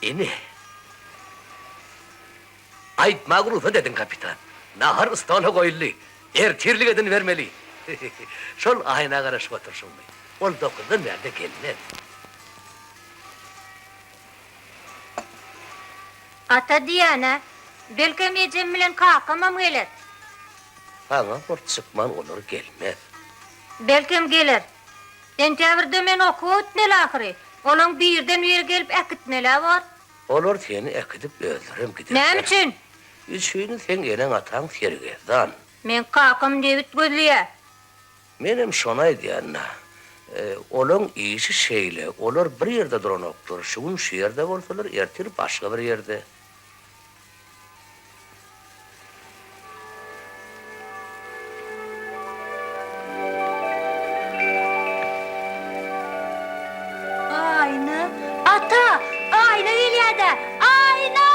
Ine. Aýtmaga rugsat ediň, kapitan. Nahar stola goýuldy. Ertirlik edinibermeli. Şol Aýna garaşyp oturyşyňmy? Ol dokuzdan bärde gelmez. Ata diýýän-ä. Belkem ejem bilen kakamam geler. Saňa gurt çykman olar gelmez. Belkem geler. Sentýabrda men okuwa gitmeli ahyry. Olaň birden-biri gelip äkitmel-ä bor. Olar seni äkidip özlerem giderler. Näme üçin? Üçini seň eneň-ataň sergezdan. Meň kakam nebit gözleýär. Menem şony aýdýan-da. Olaň işi şeýle, olar bir ýerde duranoklar, şu gün şu ýerde bolsalar, ertir başga bir ýerde. Aýna, ata, Aýna gelýä-dä, Aýna!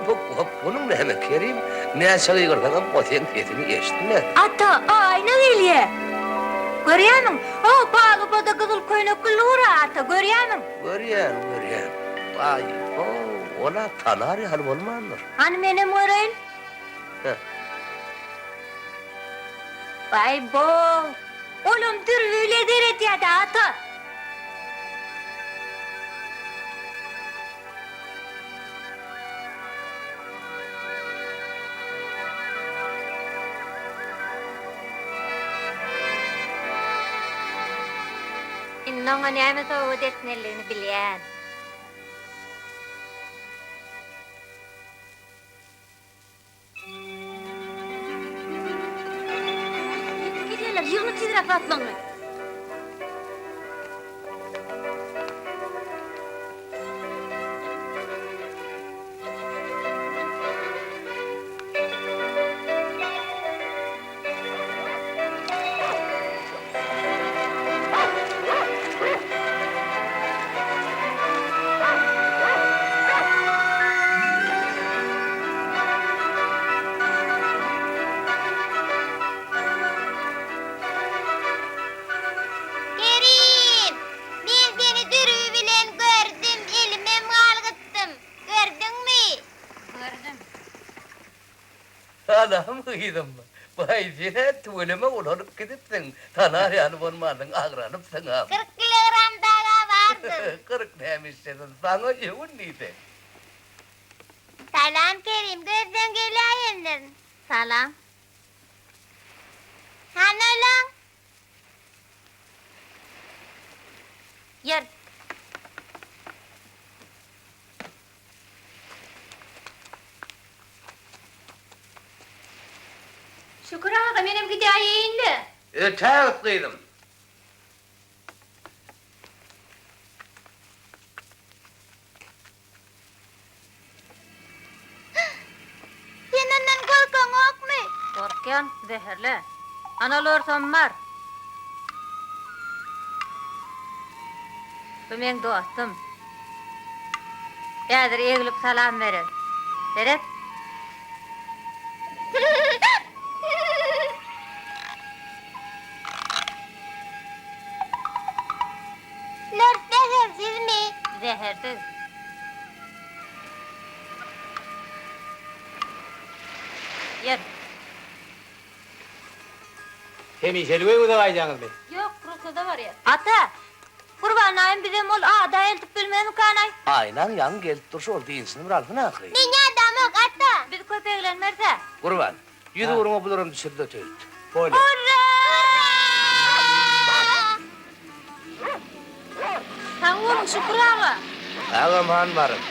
Bu gopgunyň näme, Kerim? Näçe gygyrsaňam, o seň sesiňi eşitmez. Ata, Aýna gelýä! Görýämiň, ho, palubada gyzyl köýnekli dur-a, ata, görýämiň? Görýän, görýän. Baý-bow, ol-a tanar ýaly bolmandyr. Hany menem göreýin. Hä. Baý-bow, olam dürbi bile seredýä-dä, ata. Indi oňa näme sowgat etmelidigini bilýän. Ýetip gelýärler, ýygna tizräk zatlaryňy. Kerim! Men seni dürbi bilen gördüm, elimem galgytdym. Gördüňmi? Gördüm. Salam gyzym. Baý sen-ä tüweleme ulalyp gidipsiň. Tanar ýaly bolmansyň, agralypsyňam. 40 kilogram daga bardyr. 40 näme işlesin, saňa ýöwün diýseň. Salam Kerim, gözden geläýendirin. Salam. Hany olaň? Ýör. Şükür aga, menem gidäýeýin-le. Ötägit gyzym. Sen ondan gorkaňokmy? Gorkýan, zäherle. Ana lorsam bar. Bu meň dostum. Häzir eglip salam berer. Seret. Lort zähersizmi? Zähersiz. Ýör. Hemişelik öýüňize gaýdýaňyzmy? Ýok, rugsada barýas. Ata, Gurban daýym bizem ol ada eltip bilmezmikanaý? Aýnaň ýaňy gelip durşy ol dynjyny bir alsyn ahyry. Men ýadamok, ata. Biz köp eglenmeris-ä. Gurban, ýüzugruna bularam düşürdi ötägitdi. Bolýa. Urra! Sag boluň, Şükür aga. Sag-aman baryň.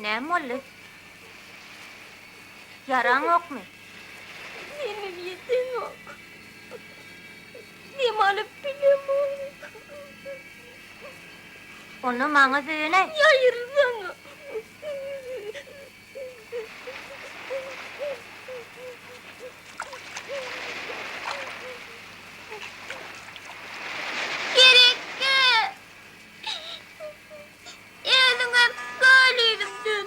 Näme boldy? Ýaraňokmy? Demim ýetenok. Dem alyp bilemok. Onda maňa söýenäý. Ýaýylsaňa. Gerekge. Özüňem gal yzymdan.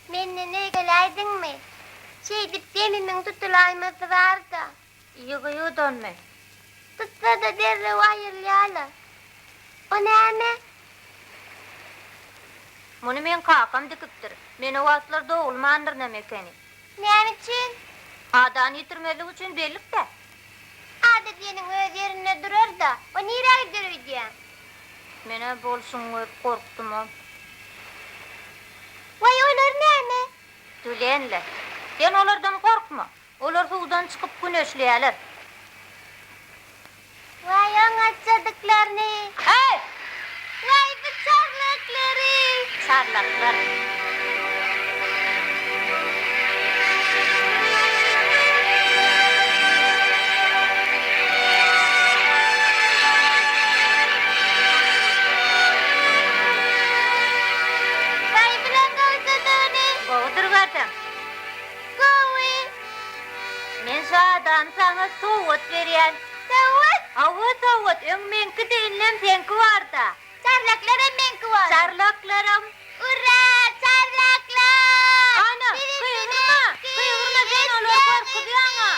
Menden öýkeläýdiňmi? Şeýdip demimiň tutulaýmasy bar-da. Ýygy-ýygydanmy? Tutsa-da derrew aýrylýar-la. O näme? Muny meň kakam dikipdir. Men o wagtlar dogulmandyrynam ekeni. Näme üçin? Adany ýitirmezlik üçin bellik-dä. Ada diýeniň öz ýerinde durar-da, o nirä gider öýdýäň? Men-ä bolşuňy görüp gorkdumam. Waý, olar näme? Dülenler. Sen olardan gorkma. Olar suwdan çykyp güneşleýärler. Waý, oňatjadyklaryny! Heý! Waý, bu çarlaklary! Çarlaklar. Waý, bilen gowjadygyny! Gowudyr görseň. Gowy! Men şu adany saňa sowgat berýän. Sowgat? Hawa, sowgat. Öň meňkidi, indem seňki bar-da. Çarlaklaram meňki bolar. Çarlaklaram. Urra, çarlaklar! Ana, gygyrma, gygyrma, sen olary gorkuzýaň-a.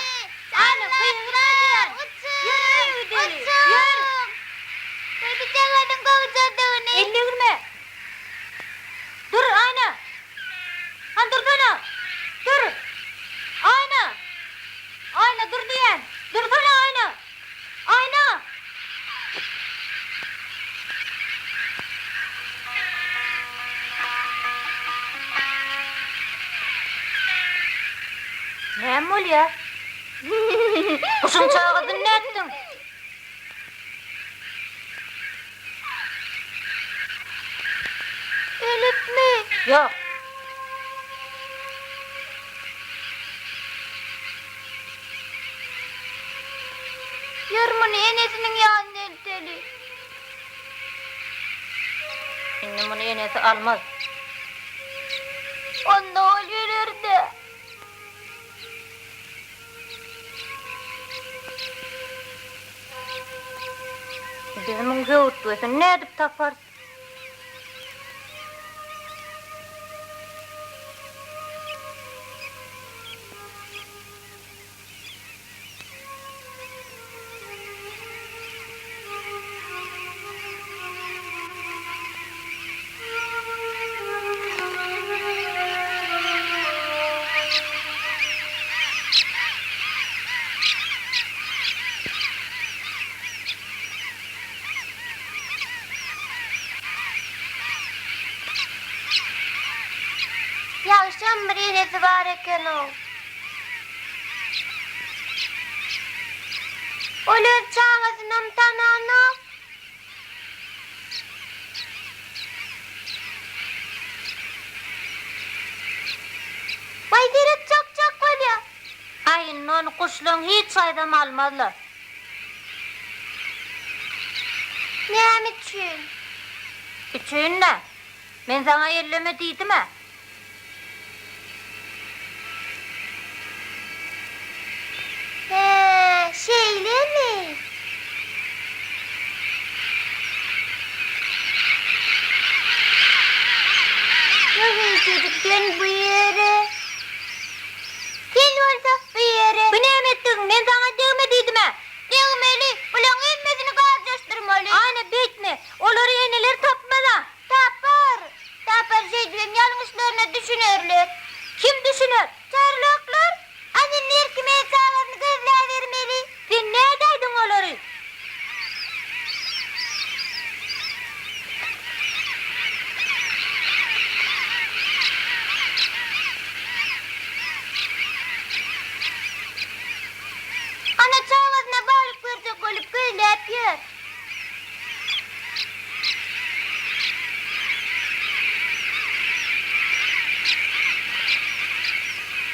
Ana, gygyrma diýýän. Ýör öýe gideli, ýör. Goý, bu jagazyň gowjadygyny. Elini degirme. Dur, Aýna! Han, dursana! Dur! Aýna! Aýna, dur diýýän! Dursana, Aýna! Aýna! Näme bolýar? Guşuň çagasyny nätdiň? Ölüpmi? Ýok. Ýör muny enesiniň ýanyna elteli. Indi muny enesi almaz. Onda ol öler-dä. Biz muň höwürtgesini nädip taparys? Ýagşam bir enesi bar eken-ow. Ol öz çagasynam tananok. Waý seret çak-çak bolýa. Aý indi ony guşlaň hiç haýsam almazlar. Näme üçin? Üçin-dä. Men saňa elleme diýdim-ä. Hä, şeýlemi? Ýok, çocuk, sen bu ýere. Sen bolsa bu ýere. Bu näme etdigiň? Men saňa degme diýdim-ä. Degmeli, bulaň hemmesini garjaşdyrmaly. Ana, beýtme. Olary eneler tapmaz-a. Tapar! Tapar şeýdibem ýalňyşlaryna düşünerler. Kim düşüner? Çarlaklar! Ana nerkime çagalaryny gözläbermeli. Sen.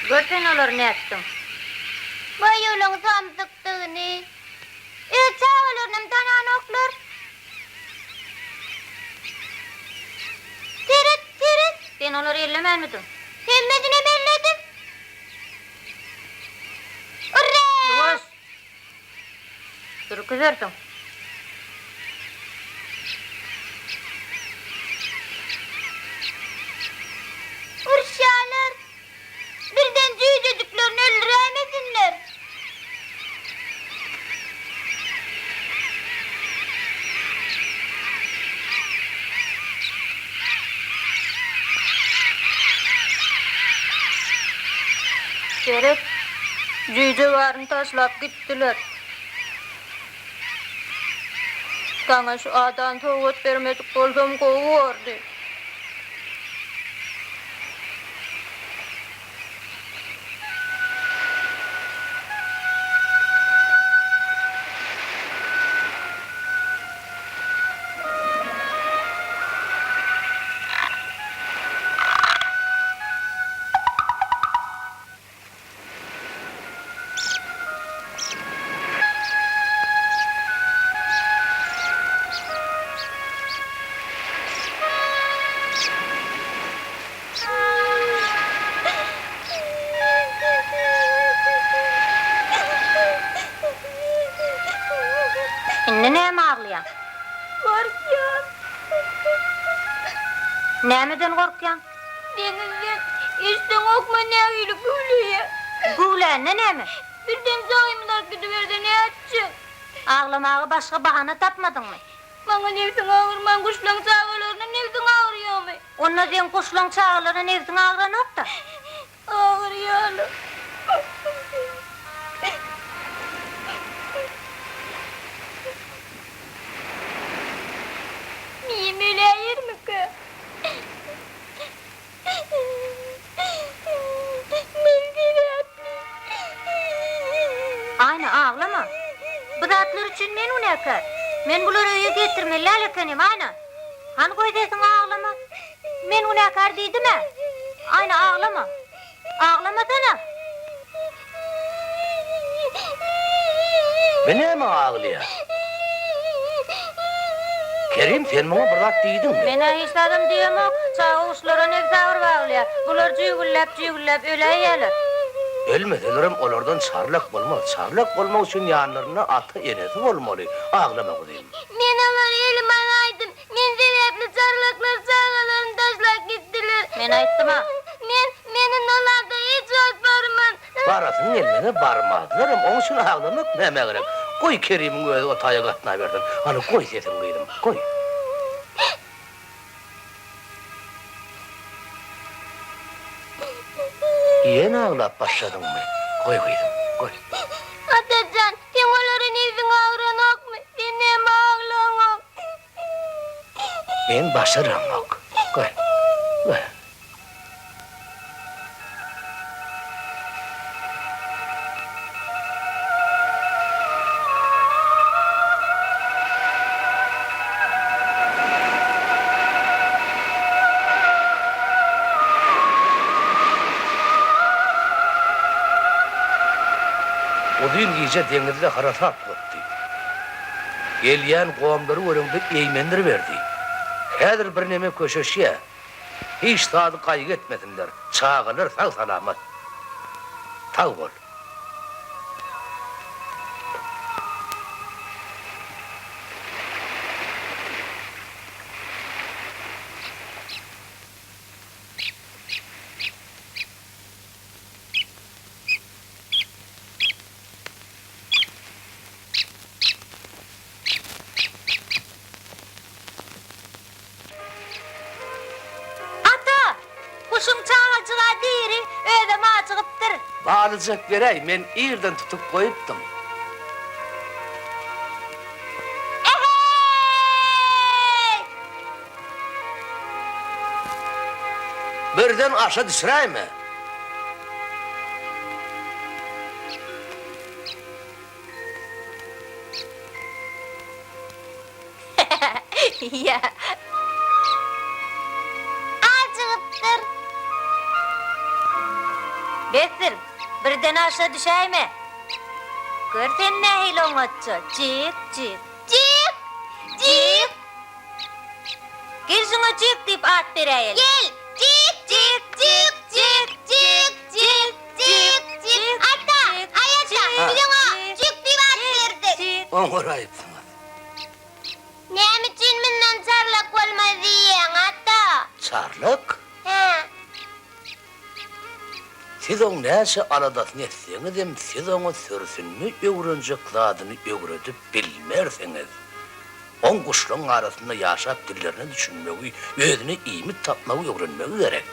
Gör sen olary nätdiň. Baý olaň samsykdygyny. Öz çagalarynam tananoklar. Seret, seret! Sen olary ellemänmidiň? Hemmesinem elledim. Urra! Ýuwaş! Ürküzersiň. Uruşýarlar. Birden jüýjejiklerini öldüräýmesinler. Seret, jüýje baryny taşlap gitdiler. Saňa şu adany sowgat bermedik bolsam gowy bordy. Indi näme aglaýaň? Gorkýan. Nämeden gorkýaň? Deňizden eşdeňokmy nähili güwleýä? Güwlände näme? Birden jaýymyzy alyp gidiberse nätjek? Aglamaga başga bahana tapmadyňmy? Maňa nebsiň agyrman guşlaň çagalaryna nebsiň agyrýamy? Onda seň guşlaň çagalaryna nebsiň agyranok-da? Agyrýaly. Mim öläýermikä? Men sebäpli. Aýna, aglama. Bu zatlar üçin men günäkär. Men bulary öýe getirmeli däl ekenim, Aýna. Hany goý sesiňi aglama. Men günäkär diýdim-ä. Aýna, aglama. Aglamasana. Bu näme aglaýar? Kerim, sen muňa bir zat diýdiňmi? Men-ä hiç zadam diýemok. Çaga guşlara nebsi agyryp aglaýar. Bular jüýgülläp-jüýgülläp öläýýärler. Ölmeselerem olardan çarlak bolmaz. Çarlak bolmak üçin ýanlarynda ata-enesi bolmaly. Aglama guzym. Men olary elime alaýdym. Men sebäpli çarlaklar çagalaryny taşlap gitdiler. Men aýtdym-a. Men, men indi olarda hiç wagt barman. Barasyň gelmese barmazlaram, oň üçin aglamak nämä gerek. Goý Kerimiň özi o taýa gatnabersin. Hany goý sesiňi gyzym, goý. Ýene aglap başladyňmy? Goý gyzym, goý. Atajan, seň olara nebsiň agyranokmy? Sen näme aglaňok? Men başaramok. Goý. Goý. Uzyn gije deňizde harasat gopdy. Gelýän gomlary göreňde eýmendiriberdi. Häzir birneme köşeşýä. Hiç zady gaýgy etmesinler, çagalar sag-salamat. Sag bol. Ata! Guşuň çagajyg-a diri, özem ajygypdyr. Balyjak beräý, men irden tutup goýupdym. Eheý! Birden aşa düşüräýme. Ajygypdyr. Besdir, birden aşa düşäýme. Gör sen nähili oňatja, jik, jik. Jik! Jik! Gel şuňa Jik diýip at beräýeli. Gel! Jik! Jik! Jik! Jik! Jik! Jik! Jik! Jik! Ata! Aý ata! Biz oňa Jik diýip at berdik. Oňaraýypsyňyz. Näme üçin mundan çarlak bolmaz diýýäň, ata? Çarlak? Hä. Siz oň näçe aladasyny etseňizem, siz oňa sürüsinde öwrenjek zadyny öwredip bilmersiňiz. Oň guşlaň arasynda ýaşap dillerine düşünmegi, özüne iýmit tapmagy öwrenmegi gerek.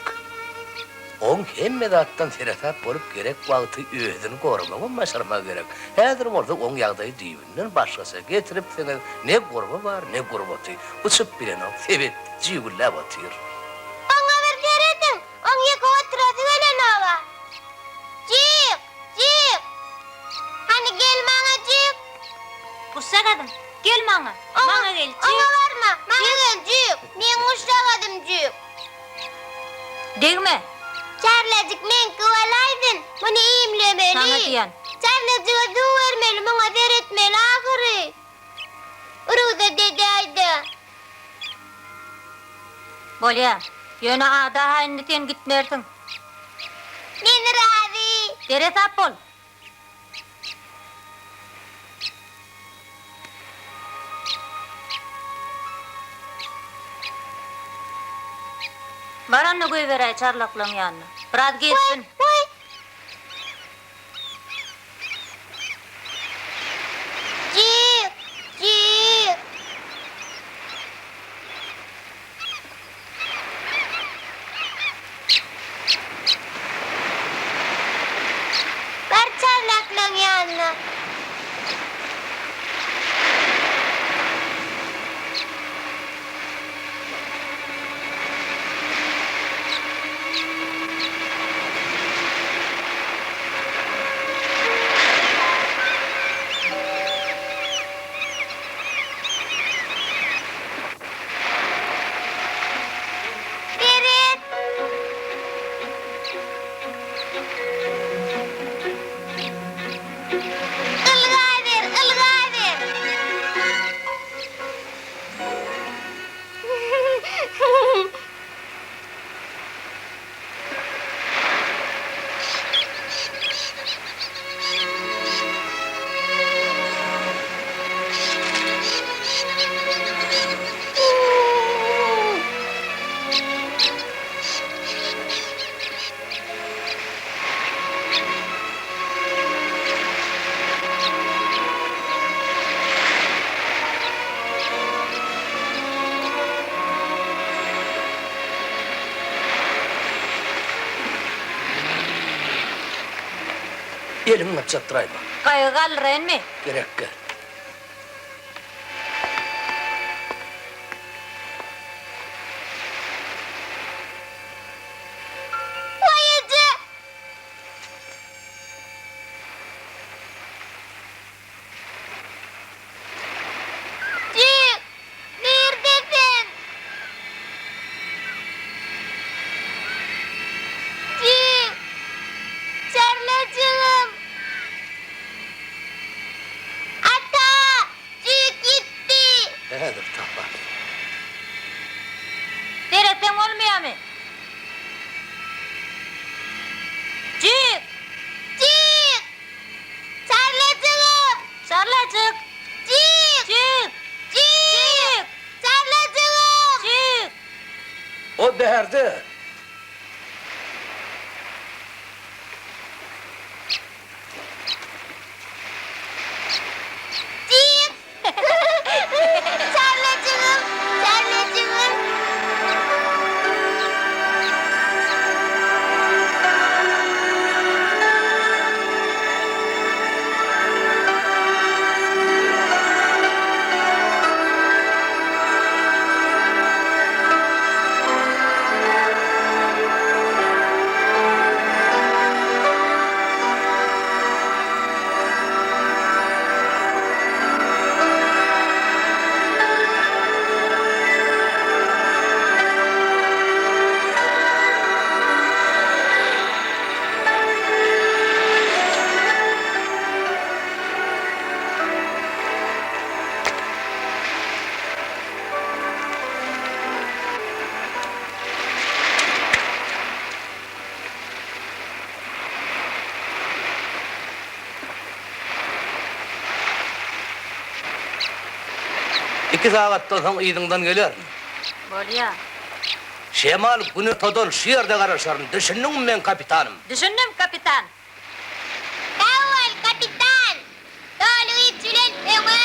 Oň hemme zatdan seresap bolup gerek wagty özüni goramagam başarmagy gerek. Häzir bolsa oň ýagdaýy düýbünden başgaça getiripsiňiz, ne gurby bar, ne gurbaty. Uçup bilenok, sebet jüwülläp otyr. Oňa bir serediň, oň ýeke oturasy gelenok-a. Jyk! Jyk! Hany gel maňa jyk! Guşjagadym, gel maňa, maňa gel, jyk! Oňa barma, maňa gel, jyk! Meň guşjagadym, jyk! Degme! Çarlajyk meňki bolaýsyn, muny iýmlemeli. Saňa diýen. Çarlajyga suw bermeli, muňa seretmeli ahyry. Rugsat edäýdä. Bolýa. Ýöne ada-ha indi sen gitmersiň. Men razy. Seresap bol. Bar onda goýberäý çarlaklaň ýanyna. Biraz gezsin. Waý, waý. Jik, jik. Bar çarlaklaň ýanyna. Seret! Ylgaber, ylgaber! Eliňi gapjatdyraýma. Gaýgy galdyraýynmy? Gerekge. Waý eje! Jik, nirde sen? Jik, çarlajygym! Ata, jik ýitdi! Häzir tapar. Seretseň bolmaýarmy? Jik! Jik! Çarlajygym! Çarlajyk! Jik! Jik! Jik! Çarlajygym! Jik! O bärde! Jik! Çarlajygym! Çarlajygym! Iki sagatdan soň yzyňdan gelerin. Bolýa. Şemal günortadan şu ýerde garaşaryn, düşündiňmi meň kapitanym? Düşündim, kapitan. Sag bol, kapitan! Doly güýç bilen öňe!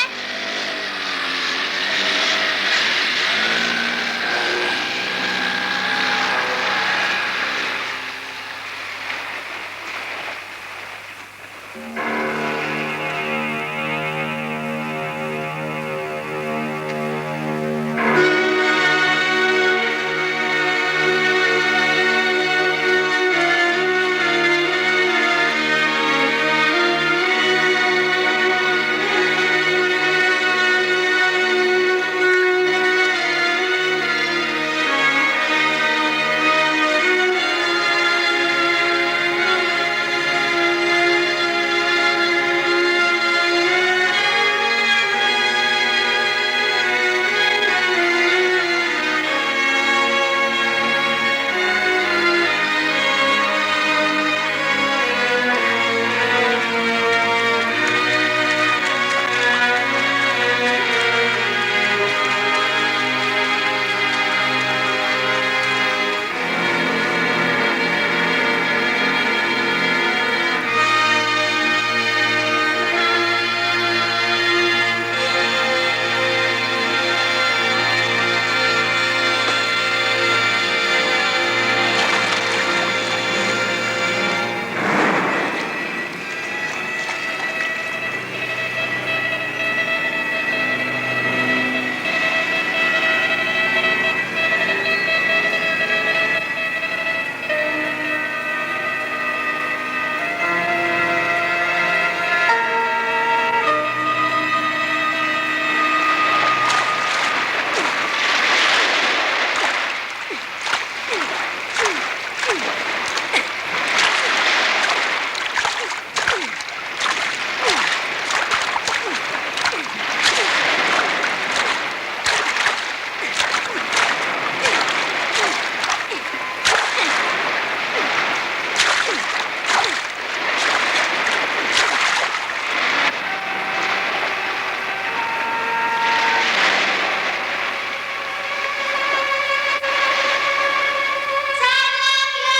Çarlaklar!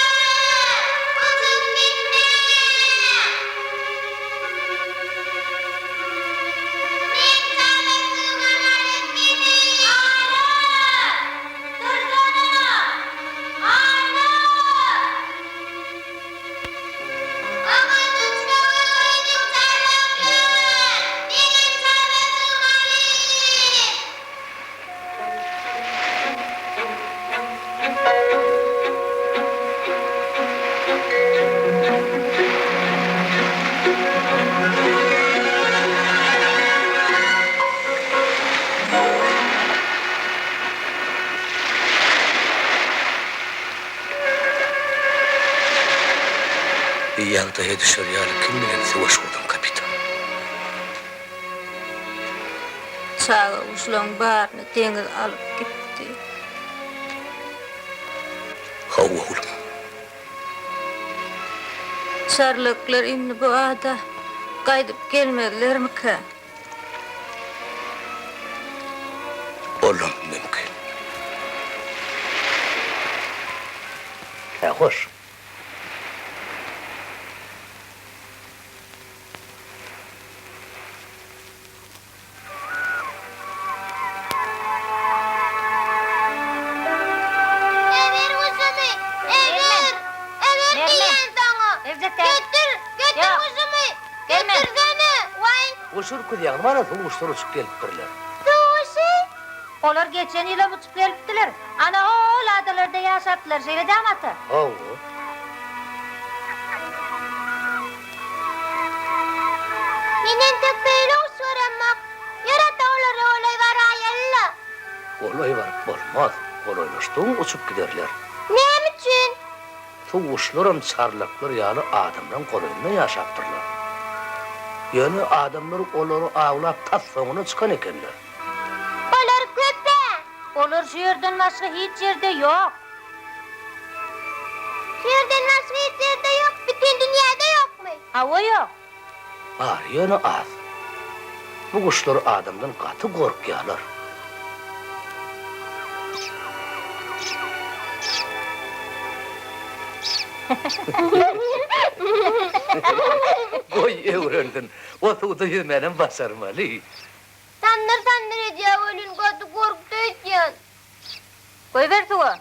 Uçup gitmäň! Men çarlakjygymy alyp gideýin! Ana! Dursana! Ana! Oňa duşmagy öwrediň çarlaklar! Menem çarlakjygymy alyň! Ýagdaýa düşer ýaly kim bilen söweş gurduň, kapitan? Çaga guşlaň baryny deňiz alyp gitdi. Hawa, oglum. Çarlaklar indi bu ada gaýdyp gelmezlermikä? Olam mümkin. Hä, hoş. Eber guşumy, eber! Eber diýýän saňa! Getir, getir guşumy! Getirsene, waý! Guş ürküzýäň, mana suw guşlar uçup gelipdirler. Suw guşy? Olar geçen ýylam uçup gelipdiler. Ana, ho-ol adalarda ýaşapdylar, şeýle dämi, ata? Hawa. Men entek beýle guş göremok. Ýör ata olara golaý baraýaly-la. Golaý baryp bolmaz. Golaýlaşdygyň uçup giderler. Näme üçin? Suw guşlaram çarlaklar ýaly adamlaň golaýynda ýaşapdyrlar. Ýöne adamlar olary awlap tas soňuna çykan ekenler. Olar köp-ä. Olar şu ýerden başga hiç ýerde ýok. Şu ýerden başga hiç ýerde ýok, bütin dünýäde ýokmy? Hawa ýok. Bar, ýöne az. Bu guşlar adamdan gaty gorkýarlar. Goý, öwrensin. O suwda ýüzmänem başarmaly. Sandyr-sandyr edýär welin, gaty gorkdy öýdýän. Goýber suwa.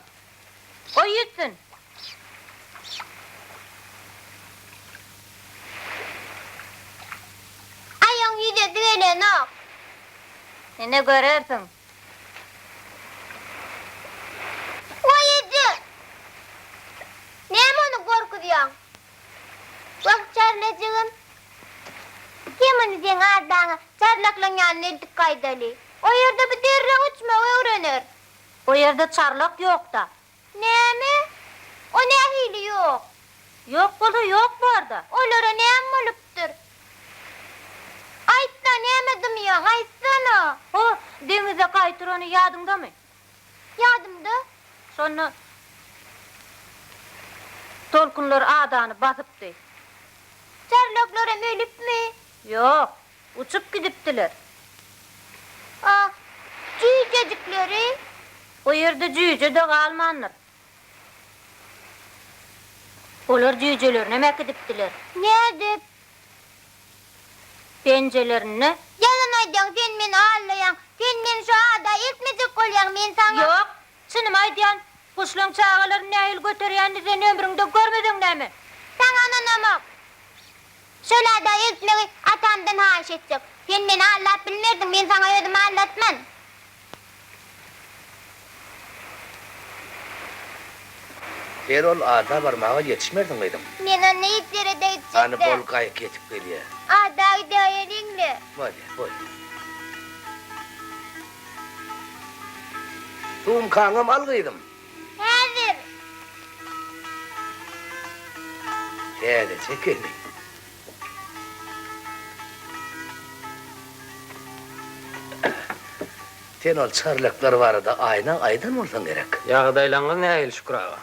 Goý ýüzsün. Aý, oň ýüzesi gelenok. Ine görersiň. Waý eje! Näme ony gorkuzýaň? Wah, çarlajygym. Kim ony seň adaňa, çarlaklaň ýanyna eltip gaýdaly. O ýerde bu derrew uçmagy öwrener. O ýerde çarlak ýok-da. Näme? O nähili ýok? Ýok bolsa ýok bar-da. Olara näme bolupdyr? Aýtsa, näme dymýaň, aýtsana! Ho, deňizde gaý turany ýadyňdamy? Ýadymda. Şonda tolkunlar adany basypdy. Çarlaklaram ölüpmi? Ýok, uçup gidipdiler. A, jüýjejikleri? O ýerde jüýje-de galmandyr. Olar jüýjelerinem äkidipdiler. Nädip? Penjelerinde. Ýalan aýdýaň, sen meni aldaýaň. Sen meni şu ada eltmejek bolýaň, men saňa. Ýok, çynymy aýdýan. Guşlaň çagalaryny nähili göterýänini sen ömrüňde görmeseň näme? Saňa ynanamok. Şol ada eltmegi atamdan haýyş etjek. Sen meni aldap bilmerdiň, men saňa özümi aldatman. Sen ol ada barmaga ýetişmersiň gyzym. Men onda hiç ýere-de gitjek Hany däl. bol gaýyk ýetip gelýär. Ada gidäýeliň-le. Bolýar, bolýar. Sumkaňam al gyzym. Häzir. Täzeçe ekeni. Sen ol çarlaklar barada Aýna aýdan bolsaň gerek. Ýagdaýlaryňyz nähili Şükür aga?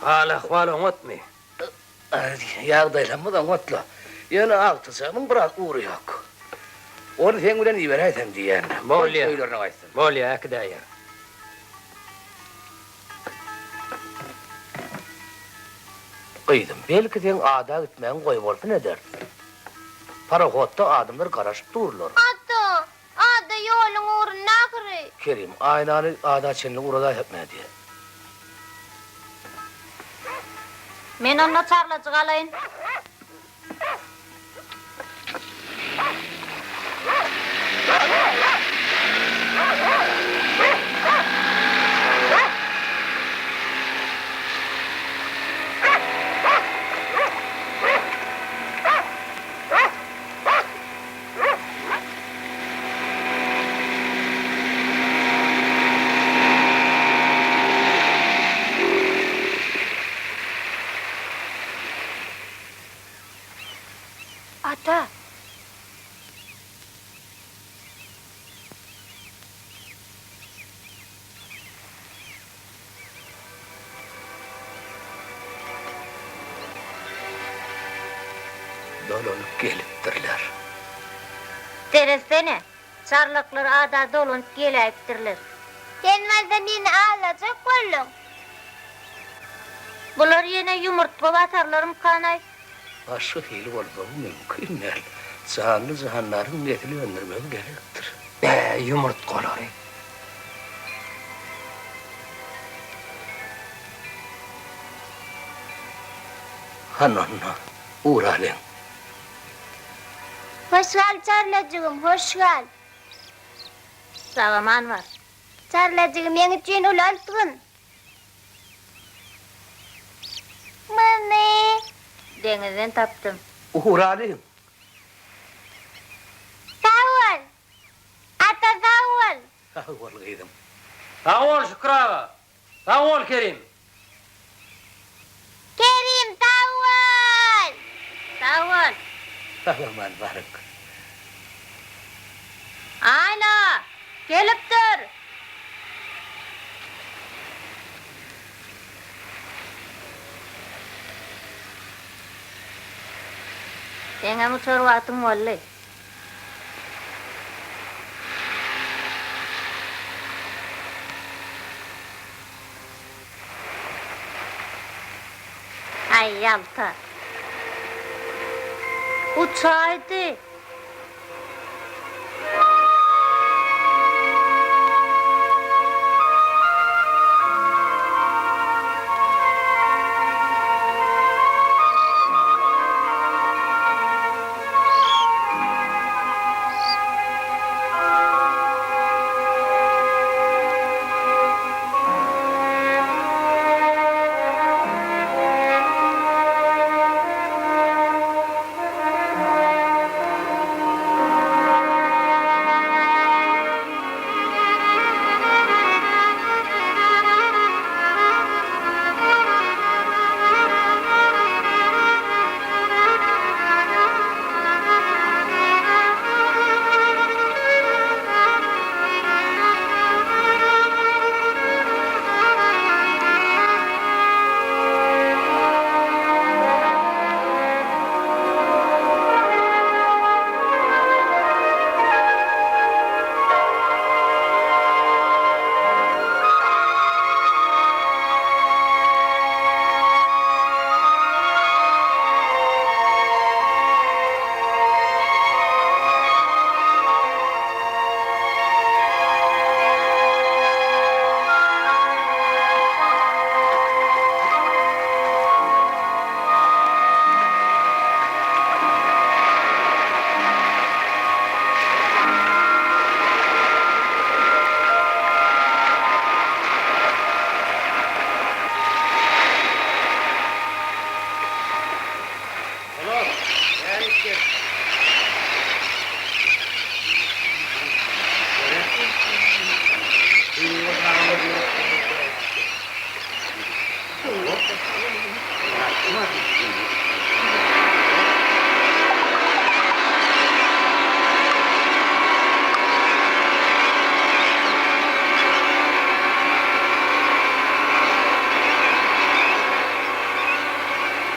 Hal-ahwal oňatmy? Ýagdaýlarymyz oňat-la. Ýöne agtyjagymyň biraz ugry ýok. Ony seň bilen iberäýsem diýýän. Bolýa. Öýlerine gaýtsyn. Bolýa, äkidäýer. Gyzym, belki seň ada gitmegiň goýbolsun eder. Parohodda adamlar garaşyp durlar. Ata, ada ýoluň ugrunda ahyry. Kerim, Aýnany ada çenli ugradaýsak nädýä? Men onda çarlajyk alaýyn. Ata! Dolanyp gelipdirler. Seretsene, çarlaklar ada dolanyp geläýipdirler. Sen bolsa meni aldajak bolduň. Bular ýene ýumurtga basarlarmykanaý? Başga hili bolmagy mümkin däl. Janly-jandaryň nesil öndürmegi gerekdir. Bä, ýumurtgalary. Hany onda, uralyň. Hoş gal, çarlajygym, hoş gal. Sag-aman bar. Çarlajygy meň üçin ulaltgyn. Muny. Deňizden tapdym. Uralyň. Sag bol. Ata sag bol. Sag bol gyzym. Sag bol Şükür aga. Sag bol Kerim. Kerim sag bol. Sag bol. Sag-aman baryň. Aýna! Gelipdir! Seňem uçar wagtyň boldy. Aý, ýalta. Uçaýdy. Olar, näme etjek?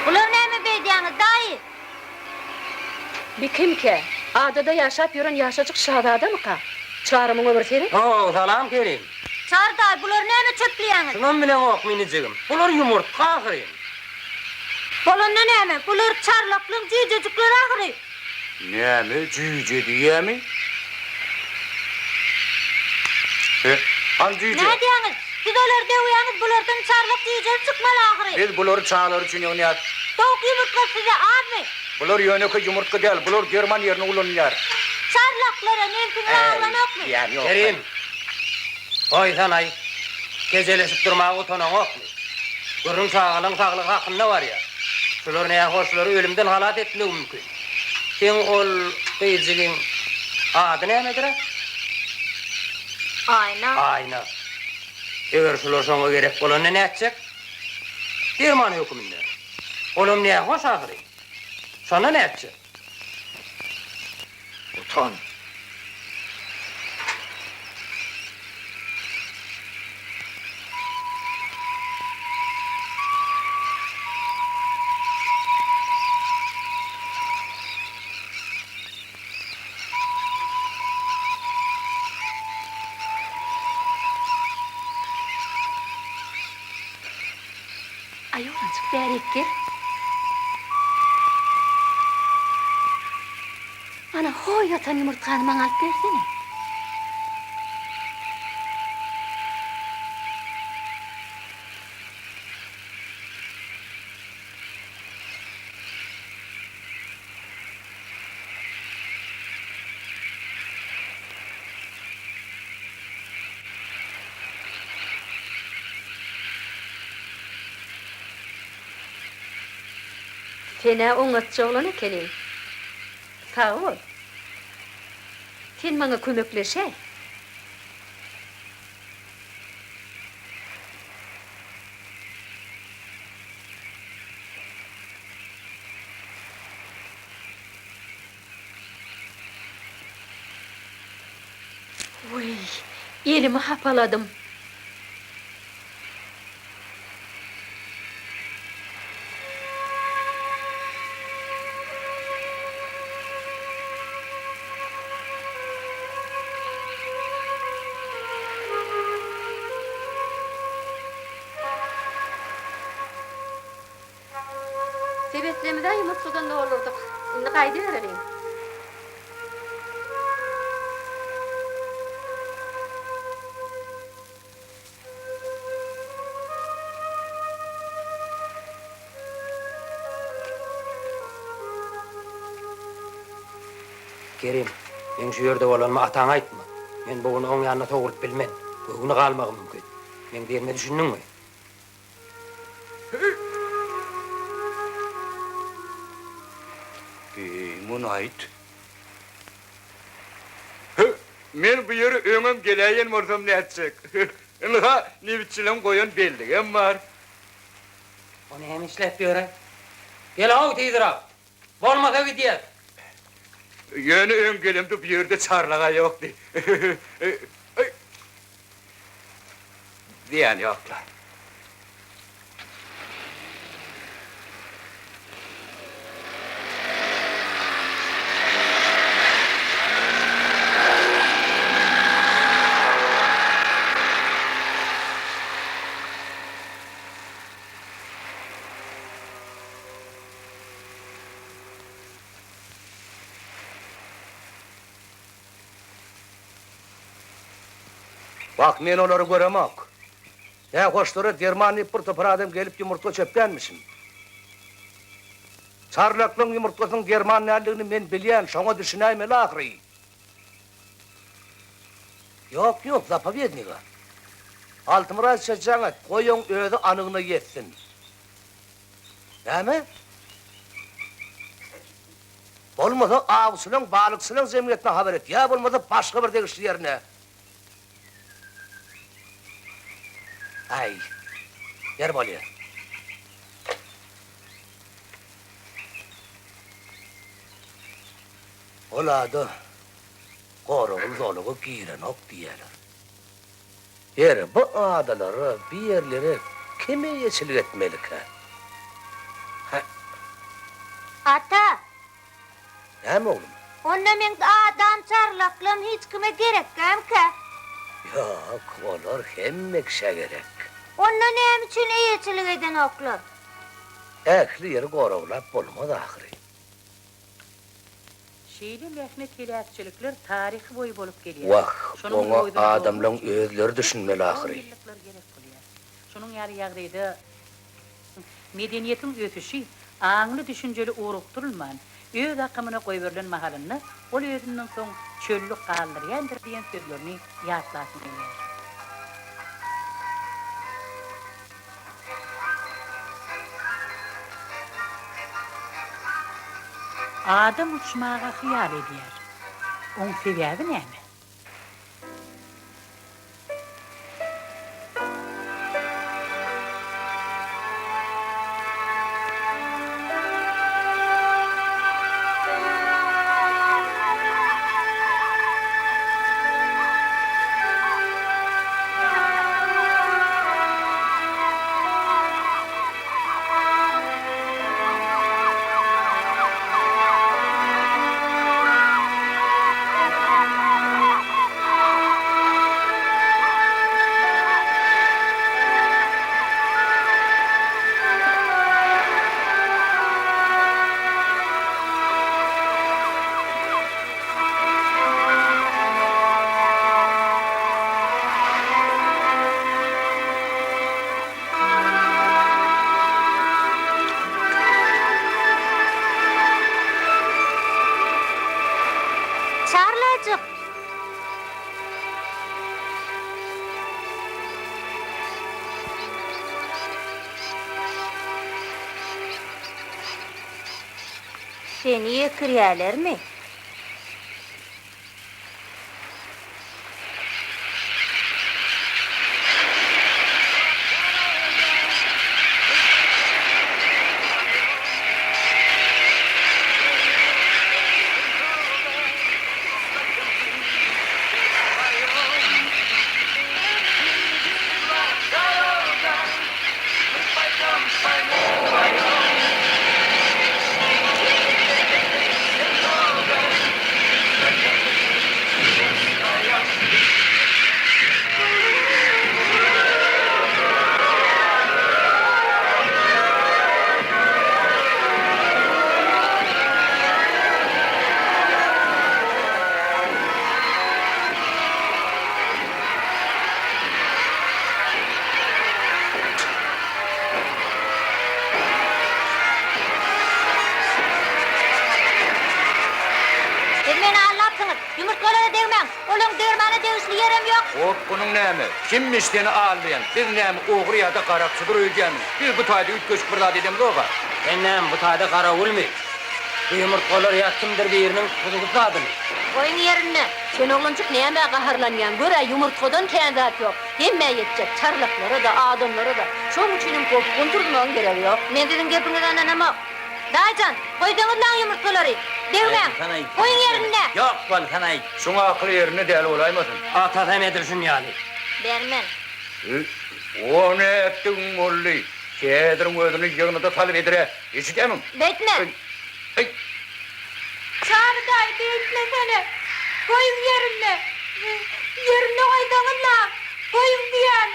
Bular näme beýdýäňiz, daýy? Bi kimkä? Adada ýaşap ýören ýaşajyk şazadamyka? Çary muňa bir seret. Ho, salam Kerim. Çary daýy, bulary näme çöpleýäňiz? Şunam bileňok, minijigim. Bular ýumurtga ahyryn. Bolanda näme? Bular çarlaklyň jüýjejikleri ahyry. Näme, jüýje diýýämi? He, hany jüýje? Nädýäňiz? Siz olary döwýäňiz, bulardan çarlak jüýjesi çykmaly ahyry. Biz bulary çagalar üçin ýygnýas. Towuk ýumurtgasy size azmy? Bular ýönekeý ýumurtga däl, bular derman ýerine ulanylýar. Çarlaklara nebsiňiz aglanokmy? Kerim, goýsanaý, kejeleşip durmaga utanaňokmy? Gürrüň çagalaň saglygy hakynda barýar. Şular nähoşlary ölümden halas etmegi mümkin. Seň ol gyzjygyň ady nämedir-ä? Aýna. Aýna. Eger şular şoňa gerek bolanda nätjek? Derman höküminde. Olam nähoş ahyry. Şonda nätjek? Utan. Aý oglanjyk bärik gel. Ana ho ýatan ýumurtgany maňa alyp bersene. Sen-ä oňatja oglan ekeniň. Sag bol. Sen maňa kömekleşäý. Wiý, elimi hapaladym. Sebetlerimiz-ä ýumurtgadan doldurdyk. Indi gaýdybereliň. Kerim, meň şu ýerde bolanymy ataňa aýtma. Men bu gün oň ýanyna sowulyp bilmen. Göwni galmagy mümkin. Meň diýenime düşündiňmi? Eý, muny aýt. Hü, men bu ýere öňem geläýen bolsam nätjek? Ynha, nebitçileň goýan belligem bar. O näme işläp ýör-ä? Gel-ow tizräk! Bolmasa gidýäs. Ýöne öň gelemde bu ýerde çarlag-a ýokdy. Zyýany ýok-la. Wah, men olary göremok. Nähoşlara derman diýip bir topar adam gelip ýumurtga çöplänmişin. Çarlaklyň ýumurtgasynyň derman däldigini men bilýän, şoňa düşünäýmeli ahyry. Ýok, ýok, zapowednige. Altymyrat şa jaň et, goý oň özi anygyna ýetsin. Näme? Bolmasa awçylaň, balykçylaň jemgyýetine habar et, ýa bolmasa başga bir degişli ýerine. Aý, ýer bolýa. Ol ada goragly zolaga girenok diýýäler. Ýeri, bu adalara, bu ýerlere kim eýeçilik etmelikä? Hä? Ata! Näme, oglum? Onda meň adam çarlaklam hiç kime gerekkämkä? Ýok, olar hemme kişä gerek. Onda näme üçin eýeçilik edenoklar? Ähli ýeri goraglap bolmaz ahyry. Şeýle mähnet heläkçilikler taryh boýy bolup gelýär. Wah, Şonuň oňa öwezini dolmak adamlaň üçin özleri köp düşünmeli ahyry. ýyllyklar gerek bolýar. Şunuň ýaly ýagdaýda medeniýetiň ösüşi aňly-düşünjeli ugrukdyrylman, öz akymyna goýberilen mahalynda ol özünden soň çöllük galdyrýandyr diýen sözlerini ýatlasyň gelýär. Adam uçmaga hyýal edýär. Oň sebäbi näme? Çarlajyk! Seni ýekirýälermi? ýerem ýok. Gopgunyň näme? Kimmiş seni aldaýan? Biz näme, ogry ýa-da garakçydyr öýdýämiň? Biz bu taýda üýtgeşik bir zat edemzog-a. Sen näme, bu taýda garawulmy? Bu ýumurtgalar ýa kimdir biriniň hususy zadymy? Goýuň ýerinde. Sen oglanjyk nämä gaharlanýaň? Gör-ä, ýumurtgadan kän zat ýok. Hemmä ýetjek, çarlaklara-da, adamlara-da. Şonuň üçinem gopgun turuzmagyň geregi ýok. Men siziň gepiňize ynanamok. Daýyjan, goýsaňyzlaň ýumurtgalary. Degmäň. Goýuň ýerinde. Ýok bolsanaý. Şuň akyly ýerinde däl bolaýmasyn? Atasam edil şun ýaly. Bermen. O nätdigiň boldy? Häziriň özünde ýygynyda salyp edir-ä. Eşidýämiň? Beýtme. Eý! Çary daýy, beýtmesene. Goýuň ýerinde. Ýerinde goýsaňyzlaň. Goýuň diýýän.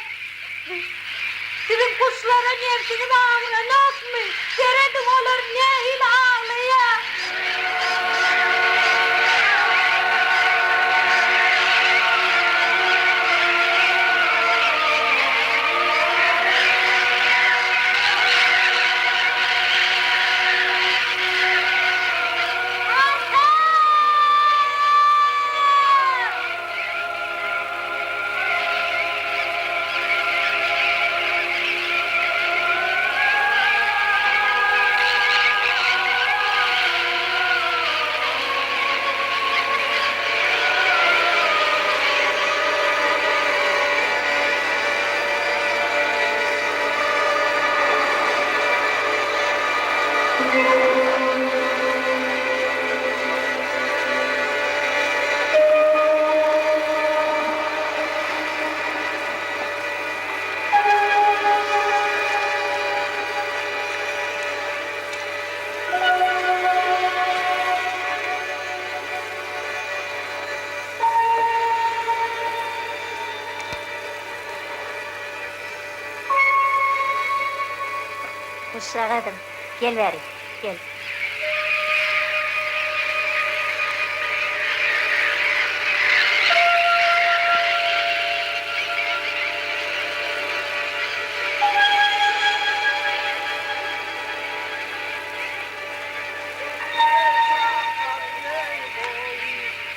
Siziň guşlara nebsiňiz agyranokmy? Serediň, olar nähili aglaýar. Ata! Guşjagazym, gel bäri, gel.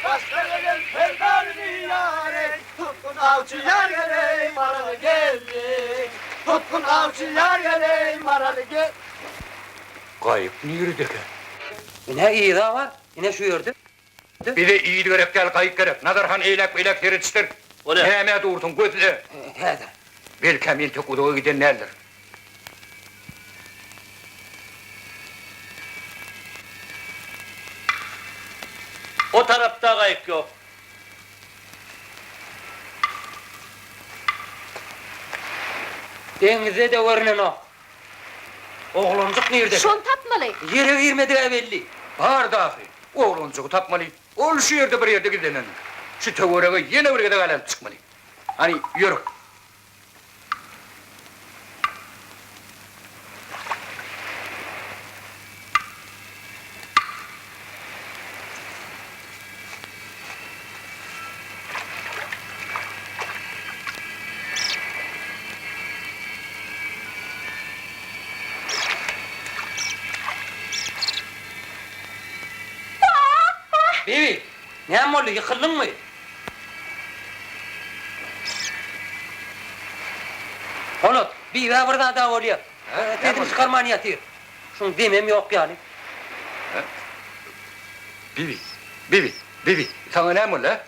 Başda gelen serdarymy ýar eý, Tutgun awçy ýar geleý, maraly geldi. Tutgun awçy ýar geleý, maraly gel. Gaýyk niredekä? Ine yza bar, ine şu ýerde. Bize yz gerek däl, gaýyk gerek. Nazar han eýläk-beýläk seredişdir. Nämä dursuň, gözle. Häzir. Belkäm entek uzaga giden däldir. O tarapda gaýyk ýok. Deňizde-de görnenok. Oglanjyk nirde? Şony tapmaly. Ýere girmedigi-ä belli. Bar dahy, oglanjygy tapmaly. Ol şu ýerde bir ýerde gizlenendir. Şu töwerege ýene bir gezek aýlanyp çykmaly. Hany, ýörüň. Bibi, näme boldy, ýykyldyňmy? Polat, Bibä bir zad-a bolýa. Sesini çykarman ýatyr. Şuň demem ýok ýaly. Bibi, Bibi, Bibi, saňa näme boldy, hä?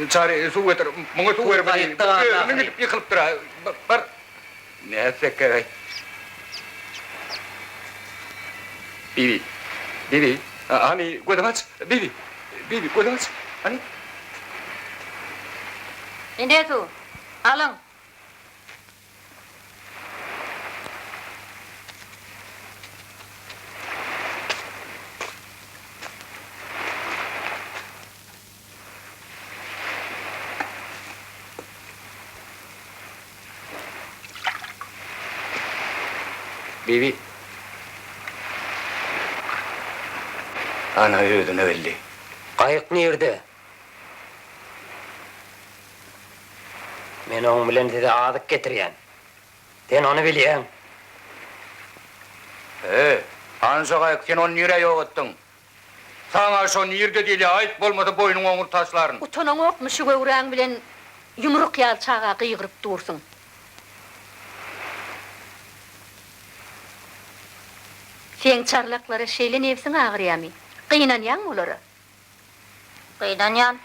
Çary, suw getir, muňa suw bermeli. Özüniň gidip ýykylypdyr-a. Bar, nätsekkäý. Bibi, Bibi, hany, gözüňi aç, Bibi, Bibi, gözüňi aç, hany. Ine suw, alyň. Bibi. Ana özüne geldi. Gaýyk nirde? Men oň bilen size azyk getirýän. Sen ony bilýäň. He, hany şo gaýyk, sen ony nirä ýok etdiň? Saňa şo nirde diýilýär, aýt, bolmasa boýnuňy oňur taşlaryn. Utanaňokmy şu göwräň bilen ýumruk ýaly çaga gygyryp dursuň. Seň çarlaklara şeýle nebsiň agyrýamy? Gynanýaňmy olara? Gynanýan.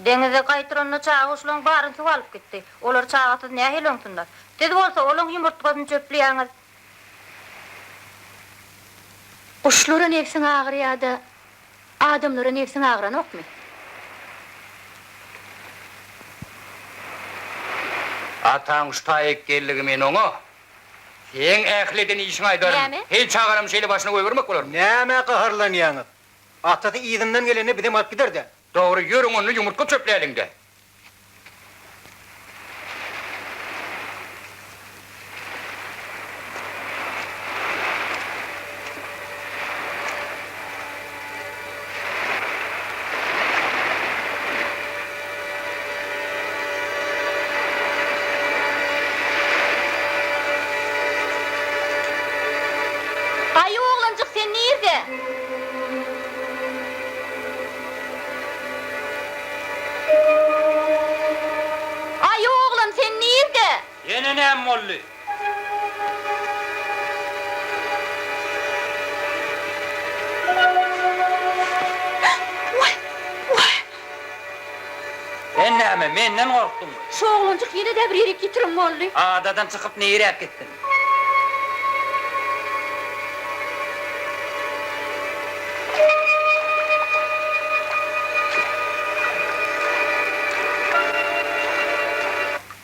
Deňizde gaýtyranda çaga guşlaň baryny suw alyp gitdi. Olar çagasyz nähili oňsunlar? Siz bolsa olaň ýumurtgasyny çöpleýäňiz. Guşlara nebsiň agyrýa-da, adamlara nebsiň agyranokmy? Ataň şu taýyk geldigi men oňa seň ähli eden işiňi aýdaryn. Näme? Heý çagaram şeýle başyna goýbermek bolarmy? Nämä gaharlanýaňyz? Atasy yzyndan gelende bizem alyp gider-dä. Dogry, ýörüň onda ýumurtga çöpläliň-dä. Aý oglanjyk sen nirde? Aý oglan sen nirde? Ýene näme boldy? Waý, waý. Sen näme, menden gorkduňmy? Şu oglanjyk ýene-de bir ýerik ýitirim boldy. Adadan çykyp niräk gitsin?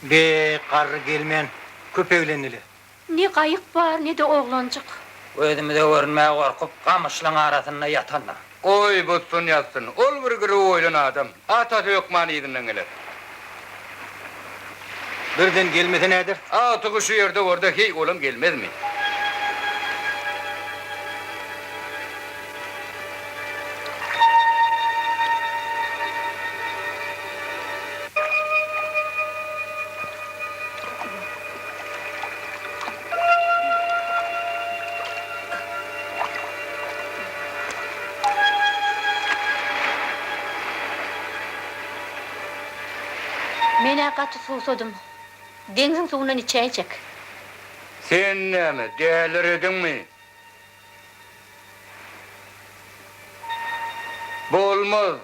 Be, garry gelmän, köp eglendiler. Ne gaýyk bar, ne-de oglanjyk. Gözümize görünmäge gorkup, gamyşlaň arasynda ýatandyr. Goý, butsun ýatsyn. Ol bir girew goýlan adam. Atasy hökman yzyndan geler. Birden gelmese näder? Agtygy şu ýerde borda, heý, olam gelmezmi? Men-ä gaty suwsadym. Deňziň suwundan içäýjek. Sen näme, dälirediňmi? Bolmaz.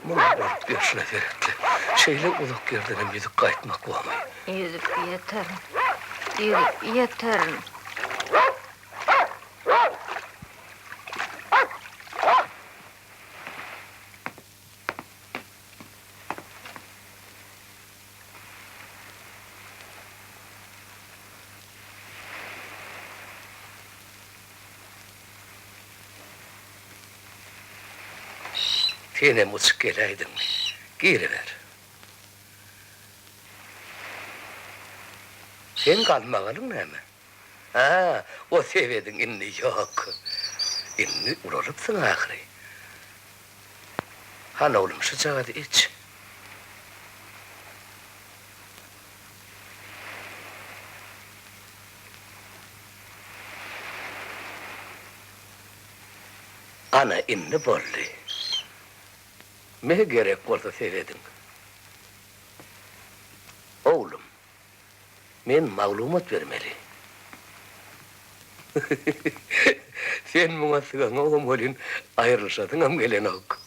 Muň baryp ýörşüne seretdi. Şeýle uzak ýerdenem ýüzüp gaýtmak bormy? Ýüzüp ýeterin. Ýüzüp ýeterin. Senem uçup geläýdiňmi? Giriber. Seň galmagalyň näme? Hä, o sebediň indi ýok. Indi ulalypsyň ahyry. Hany oglum, şujagazy iç. Ana, indi boldy. Me gerek bolsa sebediň. Oglum, men maglumat bermeli. Sen muňa sygaňogam welin, aýrylyşasyňam gelenok.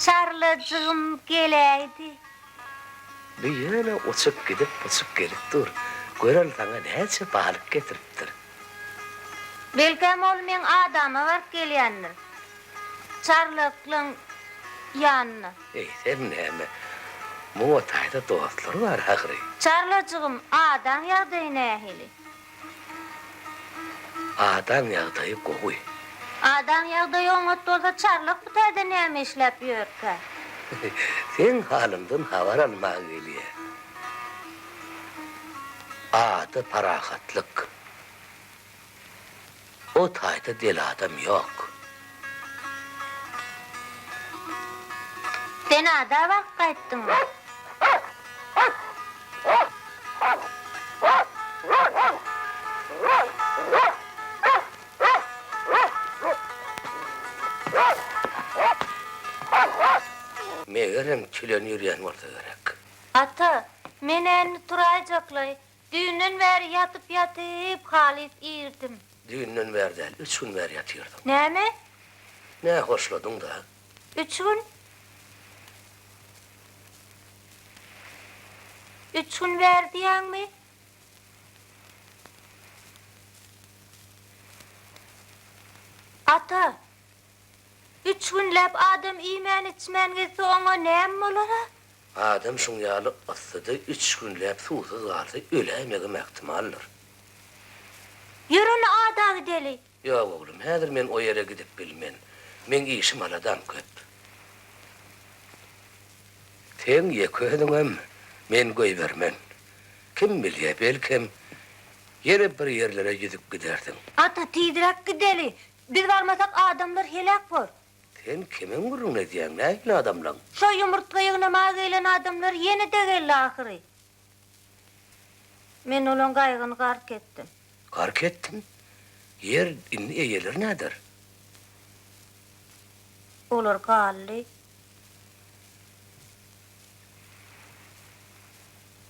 Çarlajygym geläýdi. Bu ýöne uçup gidip, uçup gelip dur. Gör ol saňa näçe balyk getiripdir. Belkäm ol meň adama baryp gelýändir. Çarlaklaň ýanyna. Eýsem näme, muňa taýda dostlary bar ahyry. Çarlajygym, adaň ýagdaýy nähili? Adaň ýagdaýy gowy. Adaň ýagdaýy oňat bolsa Çarlak bu taýda näme işläp ýörkä? Seň halyňdan habar almaga gelýä. Ada parahatlyk. O taýda del adam ýok. Sen ada baryp gaýtdyňmy? Megerem tülen ýörýän bolsa gerek. Ata, men indi turaýjaklaý. Düýnden bäri ýatyp-ýatyp halys irdim. Düýnden bäri däl, üç gün bäri ýatyrdyň. Näme? Nä hoşladyň-da? Üç gün? Üç gün bäri diýýäňmi? Ata, üç günläp adam iýmän-içmän gezse oňa näme bolar-a? Adam şuň ýaly yssyda üç günläp suwsuz galsa öläýmegem ähtimaldyr. Ýör onda ada gideli. Ýok oglum, häzir men o ýere gidip bilmen. Meň işim aladam köp. Seň ýeke özüňem men goýbermen. Kim bilýä, belkem, ýene bir ýerlere ýüzüp gidersiň. Ata, tizräk gideli. Biz barmasak adamlar heläk bor. Sen kimiň gürrüňini edýäň, nähili adamlaň? Şo ýumurtga ýygnamaga gelen adamlar ýene-de geldi ahyry. Men olaň gaýgyny gark etdim. Gark etdiň? Ýer, indi eýeleri näder? Olar galdy.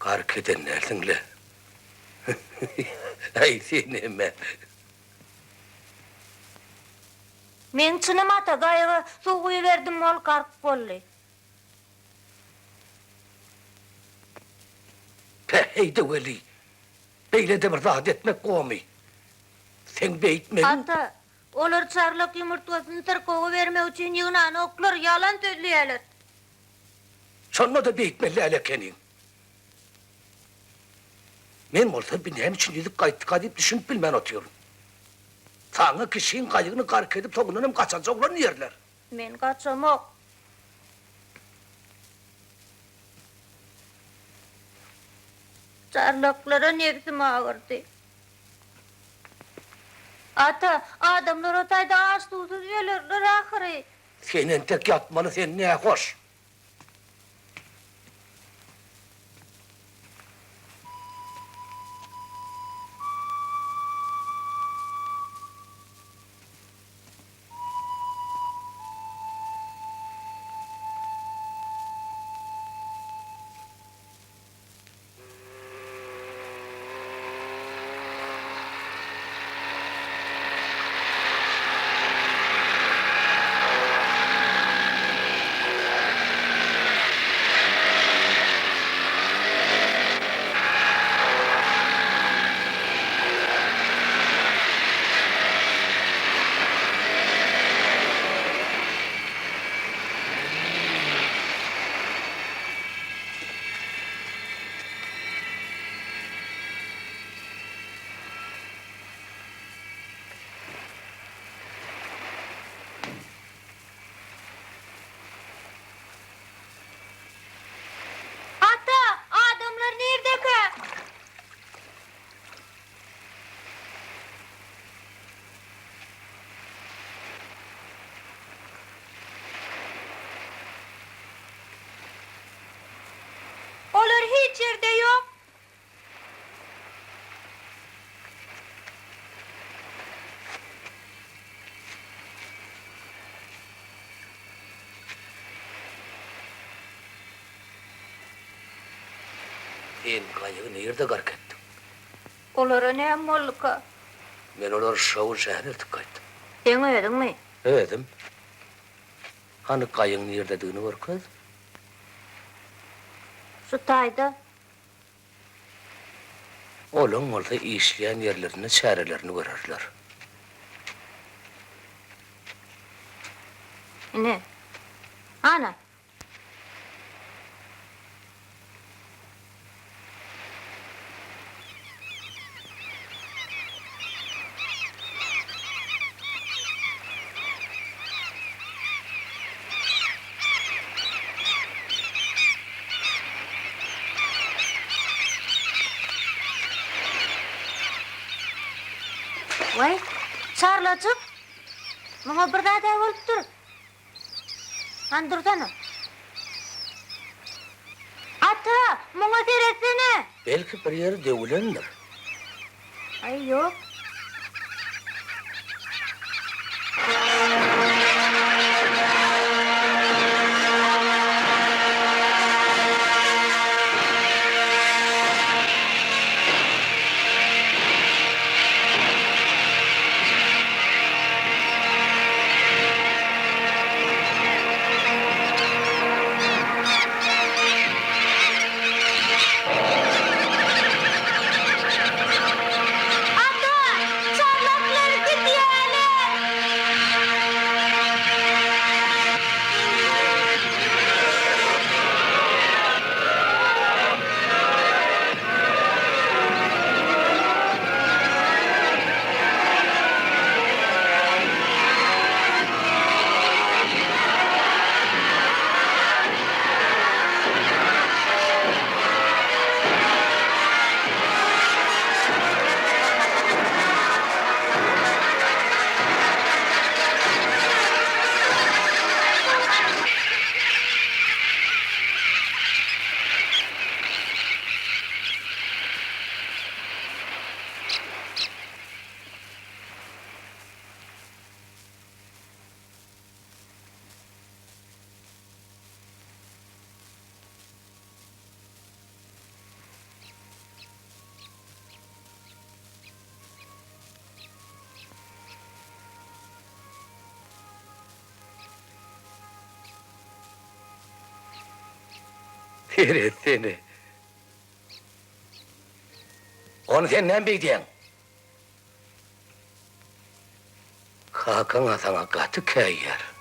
Gark eden dälsiň-le. Äý, senem-ä. Meň çynym ata, gaýyga suw guýuberdim, ol gark boldy. Päheý-de weli, beýle-de bir zat etmek gowumy? Seň beýtmegiň. Ata, olar çarlak ýumurtgasyny syrkawa bermek üçin ýygnanoklar, ýalan sözleýärler. Şonda-da beýtmeli däl ekeniň. Men bolsa bi näme üçin ýüzüp gaýtdyka diýip düşünip bilmän otyryn. Saňa kişiň gaýygyny gark edip soňundan hem gaçanja oglan diýerler. Men gaçamok. Çarlaklara nebsim agyrdy. Ata, adamlar o taýda aç-suwsuz ölerler ahyry. Sen entek ýatmaly, sen nähoş. Ata, adamlar nirdekä? Olar hiç ýerde ýok. Sen gaýygy nirde gark etdiň? Olara näme bolduka? Men olary şo gün şähere eltip gaýtdym. Seň özüňmi? Özüm. Hany gaýyň nirdedigini görkez. Şu taýda. Olaň bolsa işleýän ýerlerinde çärelerini görerler. Ine. Ana. Waý, çarlajyk! Muňa bir zad-a bolupdyr. Hany dursana. Ata, muňa seretsene! Belki bir ýeri döwülendir. Aý, ýok. Ata, çarlaklar gidýärler! Seretsene. Ony sen näme beýdýäň? Kakaň-a saňa gaty käýýär.